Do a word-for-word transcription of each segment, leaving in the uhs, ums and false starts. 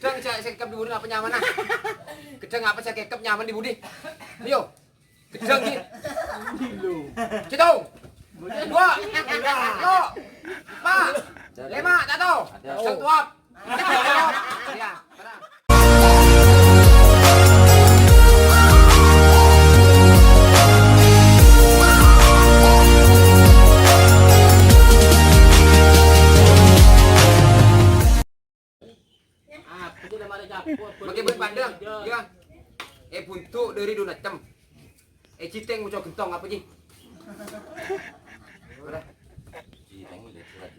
Ghedhâng sè, sè èkep è budi apa nyamana? Ghedhâng apa sè èkep nyaman è budi? Ayo. Ghedhâng, Ji. Sèttong. Dua. Tello'. Empa'. Lèma'. Ta' tao. Sèttong tuap. Iyâ, terang. Mangkè bân pandang, iyâ. È buntu' dhâri Donald Trump. È jiteng moco gentong apa, Ji? Ora. Jiteng lè surat.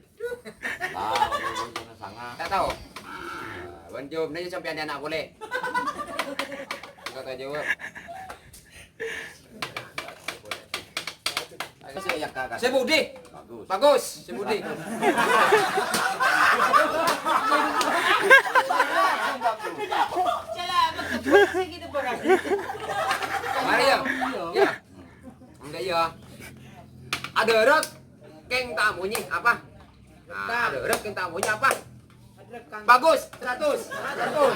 Lah, sanga. Ta' tao. Nah, bân jawab nanya sampèyan ana' polè. Enggak tau jawab. Sè budi. Bagus. Bagus, sè budi. Mari, ya. Ya. Enggak, ya. Adâ' rèk kèng ta' monyè apa? Nah, adâ' rèk kèng ta' monyè apa? Bagus, seratus. Seratus.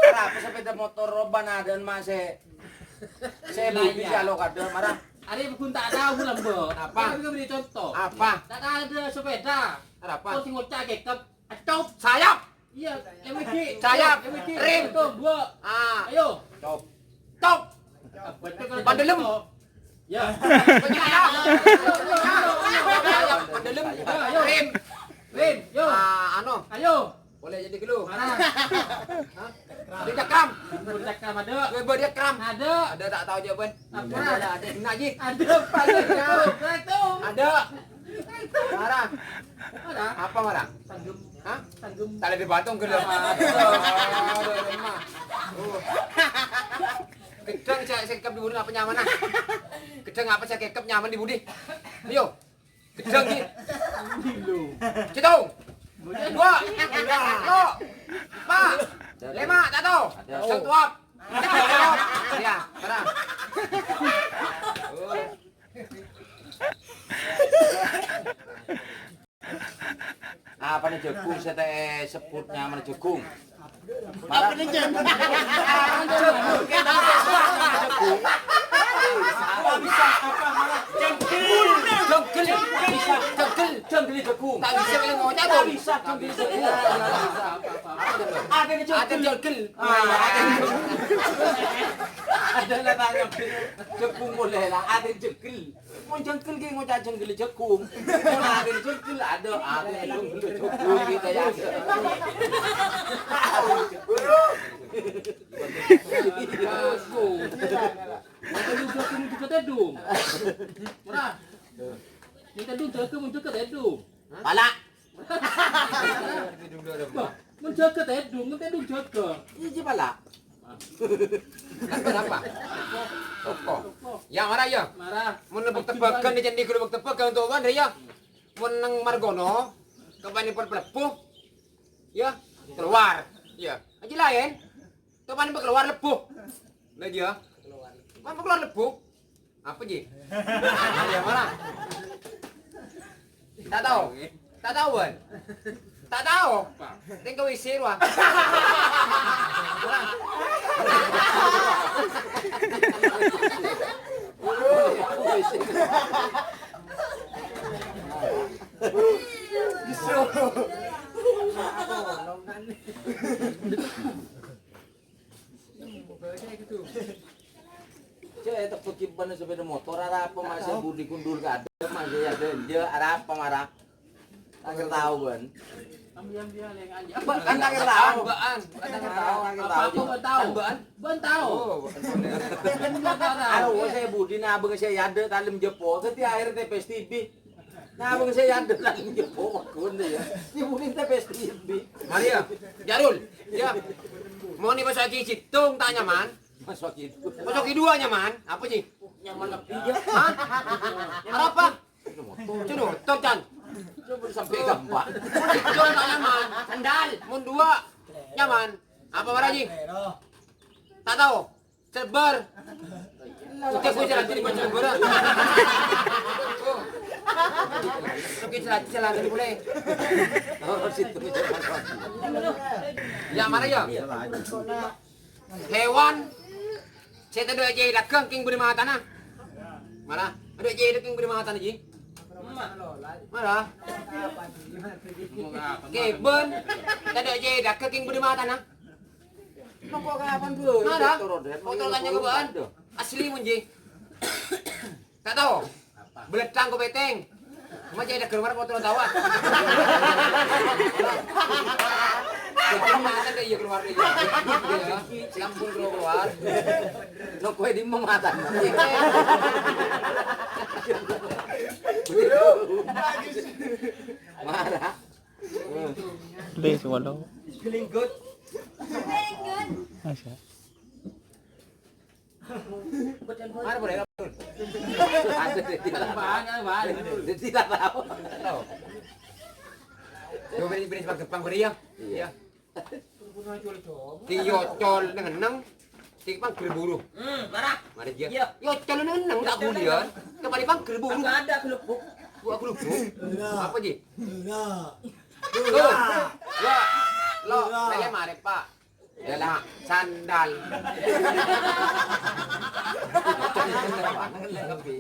Arapa sepeda motor roban adâ'na ma' sè, sè budi sè alo kadâ' mara. Arè paggun ta' tao ghulâ, Mbok. Apa? Tapi beri contoh. Apa? Ta' adâ' sepeda. Arapa? Terros ngoca' kèkep. Acop. Sayap. Iya, M W G. Sayap. M W G. Rem. Sèttong, dua. Ah. Ayo. Cop. Cop. Apa itu kalau Pandelem. Cop? Ya. Pandelem. Ayo, ayo. Rem. Rem, yo. Ah, anu. Ayo. Boleh jadi gelu. Mana? Hah? Ada cakram. Ada cakram ada. Ada cakram. Ada. Ada tak tahu jawaban. Apa? Ada, ada. Kena, Ji. Ada apa? Ada. Ada. Marah. Marah. Apa marah? Sanggem. Hah? Sanggem. Tali di patung gelu. Aduh, aduh, aduh, aduh, aduh. Ghedhâng sè, sè èkep è budi apa nyamana? Ghedhâng apa sè èkep nyaman è budi? Ayo. Ghedhâng, Ji. Sèttong. Dua. Tello'. Empa'. Lèma'. Ta' tao. Sèttong tuap. Iyâ, terang. Apana jhâghung sè ta' èsebbhut nyamana jhâghung? Apana jhâghung? Jhâghung. Jhâghung. Jhâghung. Jhâghung jhâghung. Ta' bisa kalau ngoca' ta' bisa jhâghung jhâghung. Ada jhâghung. Ada jhâghung. Ada lah tanya jhâghung boleh lah. Ada jhâghung. Mon jhâghung ghi ngoca' jhâghung jhâghung. Mon adâ' jhâghung adâ', adâ' jhâghung jhâghung gitu ya. Jhâghung. Jhâghung jhâghung jhâghung tèdung. Ora. Jhâghung jhâghung jhâghung tèdung. Pala'. Mon jhâghung tèdung, mon tèdung jhâghung. Iyâ, pala'. Apa, apa? Toko. Ya, mara, ya. Mara. Mon nebak-tebakan, di candi guru nebak-tebakan untuk wan, ya. Mon nang Margono, kapan pon pelebu, ya, keluar. Ya. Aja lain. Kapan pon keluar lebu. Lah, ya. Kapan pon keluar lebu. Apa, Ji? Ya, mara. Ta' tao. Ta' tao, Wan. Ta' tao. Tèng ka W C, Wan. Cè', tebbhek ghi' bân sepeda motor, arapa masih budi kundur kadhâ', masih ya belanja, arapa mara? Angger tao, bân. Kan angger tao. Bân, bân, bân tao. Angger tao. Apa, apa, bân tao? Bân. Bân tao. Oh, bân. Aro, saya budi nabung saya ada talem jepo, tadi akhir T P S T B. Nah, bang saya ada lagi, ya, pokoknya, ya. Ini mungkin T P S T B. Mari, ya. Jarul. Ya. Mau nih, pas lagi sèttong ta' nyaman. Masuk itu. Masuk kedua nyaman. Apa, Ji? Nyaman lebih, ya. Hah? Arapa? Cuma, tocan. Cuma sampai gampang. Sèttong ta' nyaman. Sandal. Mon dua nyaman. Apa mara, Ji? Ta' tao. Jilbab. Udah, gue jalan jadi buat jilbab. Oh. Aja lah, tadi boleh. Oh, situ. Ya, mara, ya. Hewan sè tadâ' è jâriyâ dâgghâng kèng bâdâ matana. Mara, tadâ' è jâriyâ dâgghâng bâdâ matana, Ji. Mara. Kèbân tadâ' è jâriyâ dâgghâng kèng bâdâ matana. Mara. Potol tanya ke bân. Asli, mon, Ji. Ta' tao. Beleddhâng ko pètèng. Coma jâ' dâgghâng mara potol tao, ah. Dâgghâng mata dâ' iyâ keluar dâ' iyâ. Iyâ, sampon keluar. Lo kowe dimma mata? Mara. Deh, swallow. Masya. Mara boleh, Dul. Ada, tidak tahu. Tidak tahu. Tahu. Yo, beri, beri sebab Jepang beri ya. Iya. Iya. Ki yocol neng-neng, ki panggil buru. Hmm, parah. Mari dia. Iya. Yocol neng-neng tak kuliah. Kembali panggil buru. Enggak ada gelubuk. Gua gelubuk. Apa, Ji? Tuh. Ya. Lo, saya mari, Pak. Dâlâ sandal.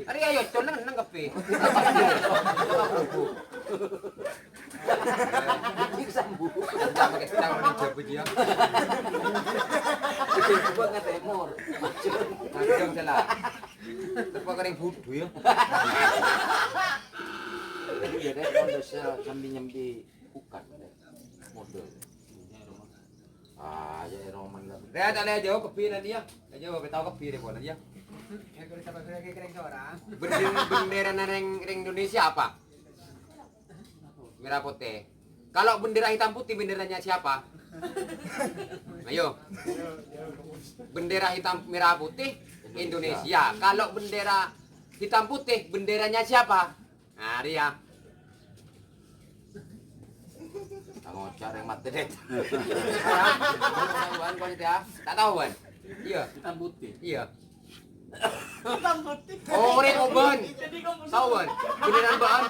Arèya yocol neng-neng kabbhi. Iki sambu. Enggak pakai sandal orang Jawa dia. Bikin gua nggak temor. Macam salah. Tepuk kering budu ya. Jadi ya, deh, kalau bisa sambil nyambi bukan, deh. Model. Ah, ya, Roman lah. Deh, tak lihat jauh ke pina dia. Aja, tao ke pina dia. Bendera, bendera rèng, rèng Indonesia apa? Merah putih. Kalau bendera hitam putih, benderanya siapa? Ayo. Bendera hitam merah putih Indonesia. Kalau bendera hitam putih, benderanya siapa? Nah, dia. Kamu cari mati deh. Wan, kau itu ya? Tak tahu, Wan? Iya. Hitam putih. Iya. Hitam putih. Oh, orang Oban. Tahu, Wan? Beneran, Wan?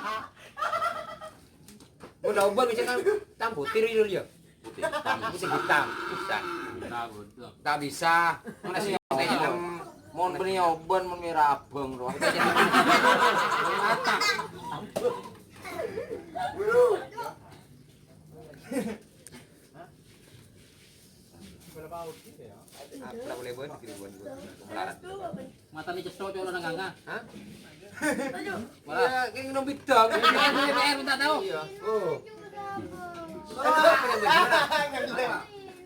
Mun Oban bisa kan hitam putih dulu ya. Putih hitam. Putih hitam. Bisa. Nah, bodoh. Tak bisa. Mana sih? Mon bânnè Oban, mon merah abang, roh. Matanya cetho, colo' nang nganga. Hah? Wah. Ya, kayak ngenom bidang. P R, P R, minta tahu. Iya. Oh.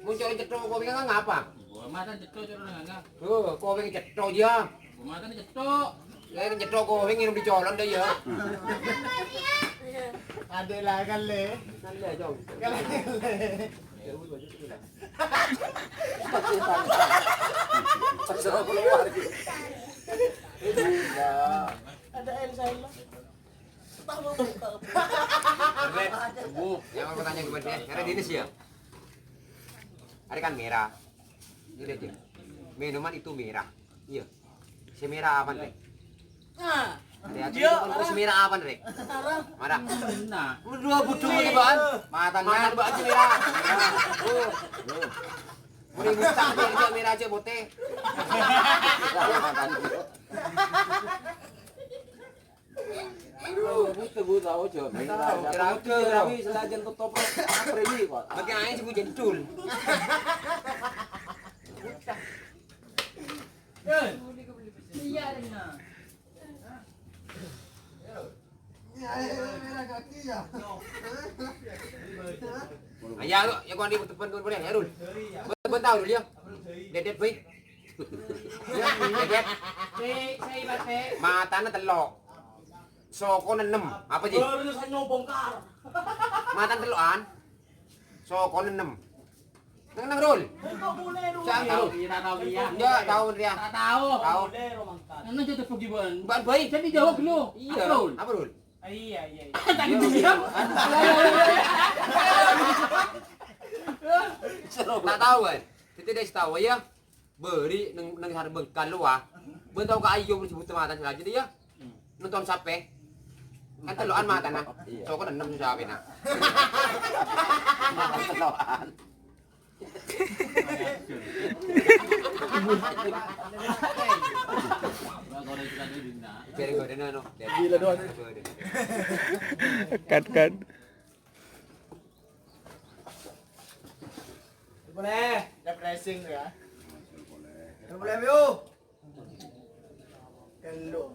Muncul cetho, kau pegang ngapa? Wah, matanya cetho, colo' nang nganga. Oh, kau pegang cetho, ya. Matanya cetho. Ya, cetho, kau pegang ngenom di colon deh, ya. Ada lah, kali. Kali, Jong. Kali. Ada Elsa, Elsa. Red, bu. Yang aku tanya ke dia, karena dia sih ya. Ada kan merah. Ini dia. Minuman itu merah. Iya. Sè mèra apana, Rèk? Nah. Rèk, iya, itu kan sè mèra apana, Rèk? Mara. Nah. Lu dua budhu ini, Bang. Matanya. Matan, Bang, sè mèra. Oh. Ini buta, dia mèra aja putih. Aduh, buta, buta, oh, jangan. Tahu, kira-kira. Kira-kira, senajan tutup, apa ini, Pak? Pakai air sih, jendul. Iya, dengar. Ayo, ya, kau ni berteman, kau boleh, ya, Rul. Berteman tahu, Rul, ya? Dedet, boy. Dedet. Matanya telok. Sokona ennem. Apa, Ji? Baru saya nyobong kar. Matanya telokan. Sokona ennem. Neng, neng, Rul. Enggak boleh, Rul. Jangan, Rul. Tahu, iya, tahu, iya. Enggak, tahu, Ria. Tak tahu. Tahu. Boleh, Rul, mangkat. Neng, jadi pergi, Bang. Mbak Baik. Jadi jawab dulu. Iya. Apa, Rul? Apa, Rul? Ah, iya, iya, iya. Tadi diam. Tak tahu, kan? Itu dia tahu, ya. Beri neng, neng sareng bengkal lo, ah. Bentau ka ayo disebut matan saja dia. Nonton sape? Kan tello'an matana. Sokon ennem susah apena. Matana tello'an. Biar gua ada nano. Gila doang. Cut, cut. Boleh. Refreshing ya. Boleh, yuk. Gendong.